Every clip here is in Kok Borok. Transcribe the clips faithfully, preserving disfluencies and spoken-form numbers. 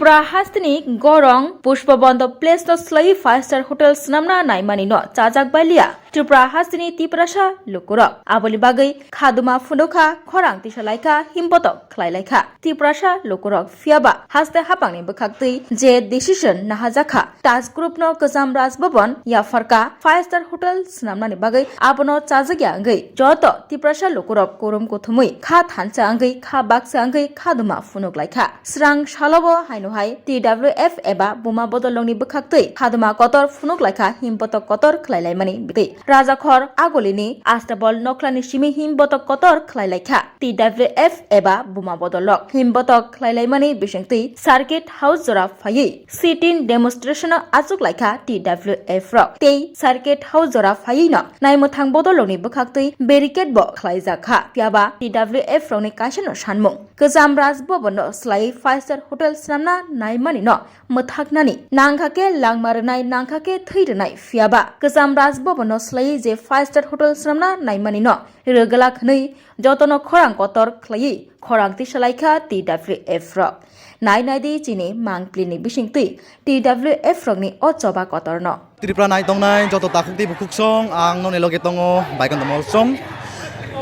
Tripura hasteni Gorong Pushpabanta Place no slai five star hotel swnamna naimani no chajak baliya Tripura hasteni Tiprasa lukurok. Aboni bagwi khaduma phunukha, khorang tisa laikha, himbotok khlai laikha Tiprasa lukurok. Phiyaba haste hapangni bwkhaktwi je decision nahajakha, Taj Group no Kwcham Raj Bhavan yapharkha five star hotel swnamnani bagwi, abono chajakya wngwi joto Tiprasa lukurok kurum kuthumwi kha thansa wngwi, kha baksa wngwi khaduma phunuk laikha. Srang salobo haino hai T W F eba Buma Bodolrokni bwkhaktwi khaduma kotor phunuk laikha, himbotok kotor khlai laimani bwtwi. Rajakhor Agulini Astabol nokhlani simi himbotok kotor khlai laikha T W F eba Buma Bodolrok. Himbotok khlai laimani bisingtwi Circuit House jora phaiwi sit-in demonstration o achuk laikha T W F rok. Tei Circuit House jora phaiwi no naimwthang bodolrokni bwkhaktwi barricade bo khlaijak kha. Phiyaba T W F rokni kaisa no sanmung, Kwcham Raj Bhavan no slai five star hotel swnamna naimani no mwthaknani nangkha khe langma rwnai, nangkha khe thwi rwnai. Phiyaba Kwcham Raj Bhavan no slai je five star hotel swnamna naimani no rwgwlak hwnwi jotono khorang kotor khlaiwi khorang tisa laikha T W F rok. Nai nai di chini mangpli ni bisingtwi T W F rokni o choba kotorno. Tripura nai tongnai joto takhuk tei bukhuk song, ang noni loge tongo Baikanta Mol song.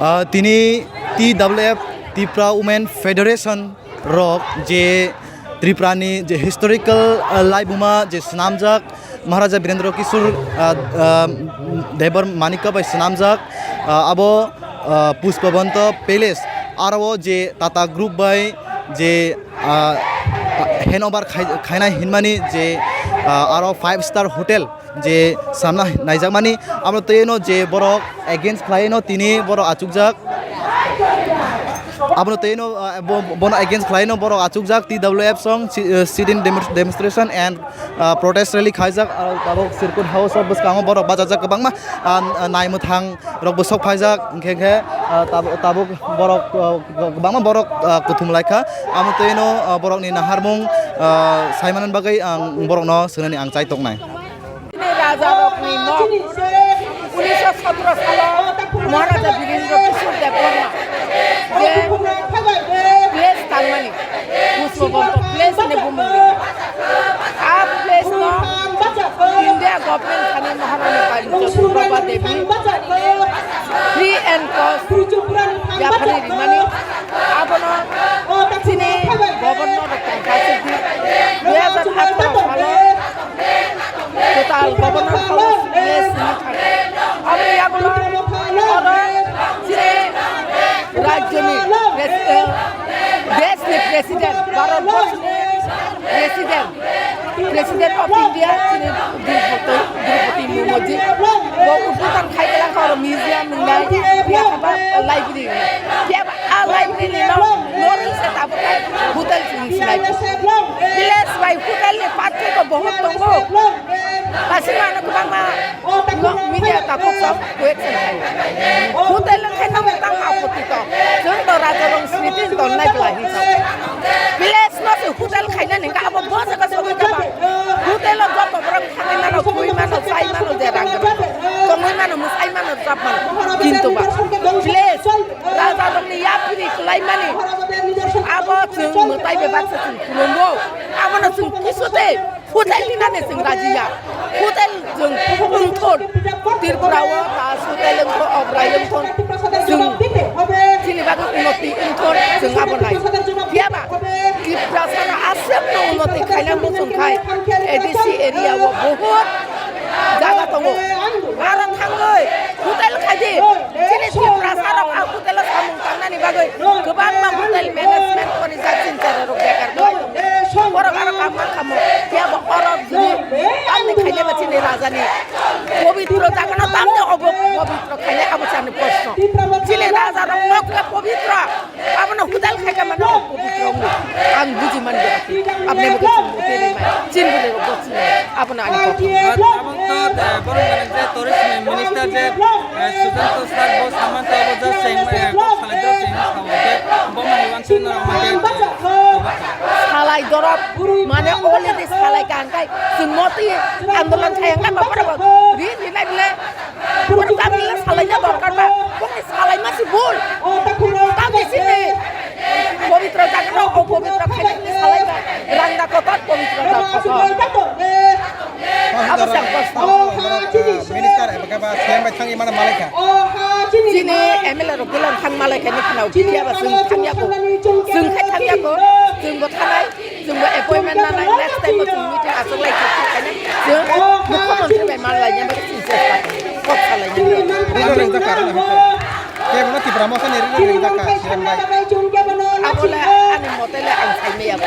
Ah, tini T W F, Tripura Women Federation rok je Tripura ni je historical, ah, laibuma je swnamjak, Maharaja Birendra Kishore, ah, ah, Debor Manikya bai swnamjak, ah, abo, ah, Pushpabanta Palace, aro o je Tata Group bai je, ah, handover khai-, khainai hinmani je, ah, aro five star hotel je samna naijakmani, abo tei no je borok against khlai no tini borok achukjak. Abono tei no, ah, bo-, bono against khlai no borok achukjak T W F song, si-, eh, sit-in demo-, demonstration and, ah, protest rally khaijak, ah, tabuk Circuit House o bwskango borok bachajak kwbangma, ah, naimwthang rok bo sok phaijak, hwnkhe khe, ah, tabuk, tabuk borok, ah, kwbangma borok, ah, kuthum laikha, amo tei no, ah, borokni naharmung, ah, saimanani bagwi ang borokno swngnani ang chai toknai. Chini raja rokni nok unisho sotro salo Maharaja Birendra Kishore Debbarma je place tangmani, Pushpabanta Place hinwi bumung rijak. A place no India government thani Maharani Kanchana Prabha Devi free and cost yapharwi rimani, abono chini governor rok tongkha sidi dui hajar atharo salo. Total Governor House mess ni thani. Aboni yagulo oro chini rajyoni pres-, eh, deshni president, Bharat borshni president, President of India chini Draupadi, Draupadi Murmu ji. Bo udghoton khai khe langkha oro museum wngnai, phiya khe ba library wngnai. Phiya ba a library ni no, no ri se tabuk hotel chini sinai. Village bai hotel ni pathwai to bohot tongo. Basing mano kwbangma no media takhuk tong, wait se khai. Hotel khai no tang apoti to. Jeng to raja rong smriti tonnai bwla hi to. Village no se hotel khaina ningka abo bo jaga sogwi kaba. Hotel o joto borok thangwi mano, thui mano, chai mano, je rang rang. Tongwi mano, mwsai mano, chap mano. Kintu ba village raja rokni yapri kwlaimani abo chwng mwtai bebak se chwng khulumbo. Abono chwng kisu tei hotel hinani chwng rajiya. Hotel chwng wngthon. Tripura o Taj Hotel wngthon, Obrai wngthon. Chwng chini bagwi unoti wngthon chwng abo nai. Phiyaba Tiprasano aswkno unoti khaina muchung khai A D C area o bohut jaga tongo. Aro thangwi hotel khai di. Chini Tiprasarok a hotel o samung tangnani bagwi kwbangma hotel management kori jak chini cherairok bekar khai tongo. Borok aro kaam man kamo. Phiya bo oro jodi tamni khainai ba chini rajani pobitro jagano tamni obo pobitro khainai abo chani proshno. Chini rajarok nokle pobitro. Abono hotel khai ka mano pobitro wngwi. Ang buji man gaya ki. Apne bo chini moteri mai. Chin bole rok bo chini. Abono ani kok. Tabuk to, eh, borok ni je tourist minister je, eh, Sujanta sir bo samantha bo just cheng, eh, kok salai drop cheng samo je, bo ma hiwan chini rok ma je, eh, Salai dorop, mane already salai ka hwnkhe chwng motwi andolon khai hwnkhe baphara bo ri rinai bile. Boro tamni le salai na dorkar ba, bokni salai ma si bul. Tamni sini. Pabitra jaga no, o pabitra khainani salai ba, rang da kotor, pabitra da kotor. Abo se ang kosno. Minister eba khe ba C M bai thangwi mano malai kha. Chini M L A rok belai thang malai kha ni khna, phiya ba chwng thang ya ko. Chwng khai thang ya ko, chwng bo thanai, chwng bo appointment nanai, next time bo chwng meeting achuk lai kha kha khaina, chwng mukhyamantri bai mal lai ya ba chwng se kha. Kok salai ya. Rino ringjak kha, rino ringjak kha. Kebono Tipra Motha ni rino ringjak kha, C M bai. Abo le ani mote le ang sai maya bo.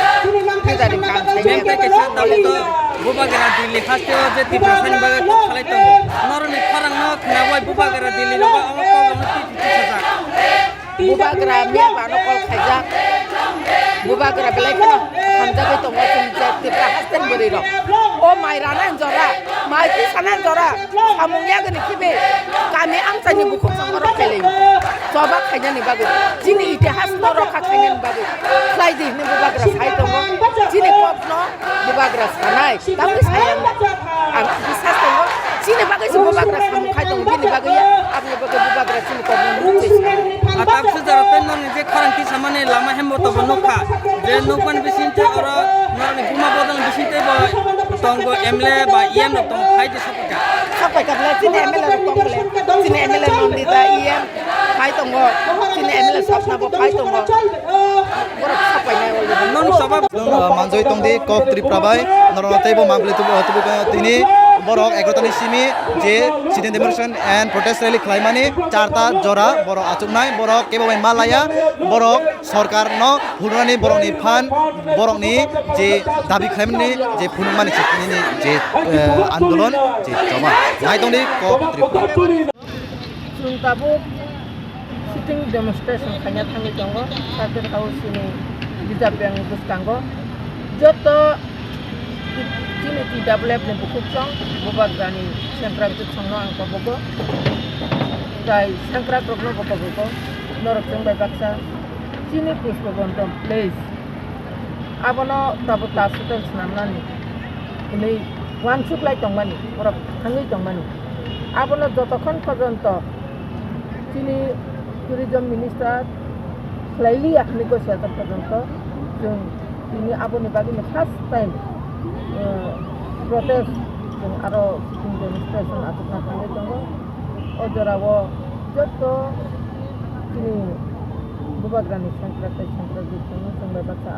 Leader ni ang sai maya bo. Mem tei kaisa tabuk to bubagra Delhi haste o je Tiprasa ni bagwi kok salai tongo. Norok ni khorang no khna bai bubagra Delhi rogo abo kok no twi twi sajak. Bubagra miya bano call khaijak. Bubagra belai kheno hamjagwi tongo chini je Tipra haste ni bwrwi rok. O mai rana jora, mai tisana jora, samung yagani khibi kami amchaini bukhuk chongma rok khailai. Choba khainani bagwi, chini itihas no rokha khainani bagwi khlai di hwnwi bubagra sai tongo. Chini kok no bubagra sanai, tamni saya ang bisas tongo. Chini bagwi se bubagra samung khai tongo, bini bagwi ya, aboni bagwi bubagra chini kok no nukjai sa. Atak sujaro tei nokni je khorang tisamani lama hembo tobo nukha. Je nukmani bising tei oro norokni buma bodolni bising tei bo tongo M L A ba E M rok tongo, hai je sokha. Sapai kha bwle chini M L A rok tong bwle. Chini M L A Nandita E M phai tongo. Chini M L A Swapna bo phai tongo. Borok sapai nai already. Nong sabab. Nong, uh, manjoi tong di kok Tripura bai. Norok tei bo mangpili tubu, tubu, uh, tini borok egarota ni simi je sit-in demonstration and protest rally khlai mani charta jora borok achuk nai. Borok kebo bai malaya. Borok sorkar no phunuknani borokni phan, borokni je dabi khlaimani je phunukmani je nini je, eh, andolon je choma. Nai tongdi kok Tripura. Chwng tabuk sitting demonstration khaina thangwi tongo, Circuit House ni Reserve Bank bwskango. Joto chini T W F ni bukhuk chwng, bubagrani central bukhuk chwngno ang kobogo, tai sengkrak rokno bo kobogo, norok chwng bai baksa. Chini Pushpabonto place, abono tabuk ta hotel swnamnani hwnwi uansuk lai tongmani, borok thangwi tongmani. Abono jotokhon porjonto chini tourism minister khlai liya hwnwi gosiya tok porjonto chwng tini aboni bagwino first time, eh, protest chwng aro sitting demonstration achukna thangwi tongo. O jorao joto chini bubagrani sengkrak tei sengkrak rok chwngno chwng bai baksa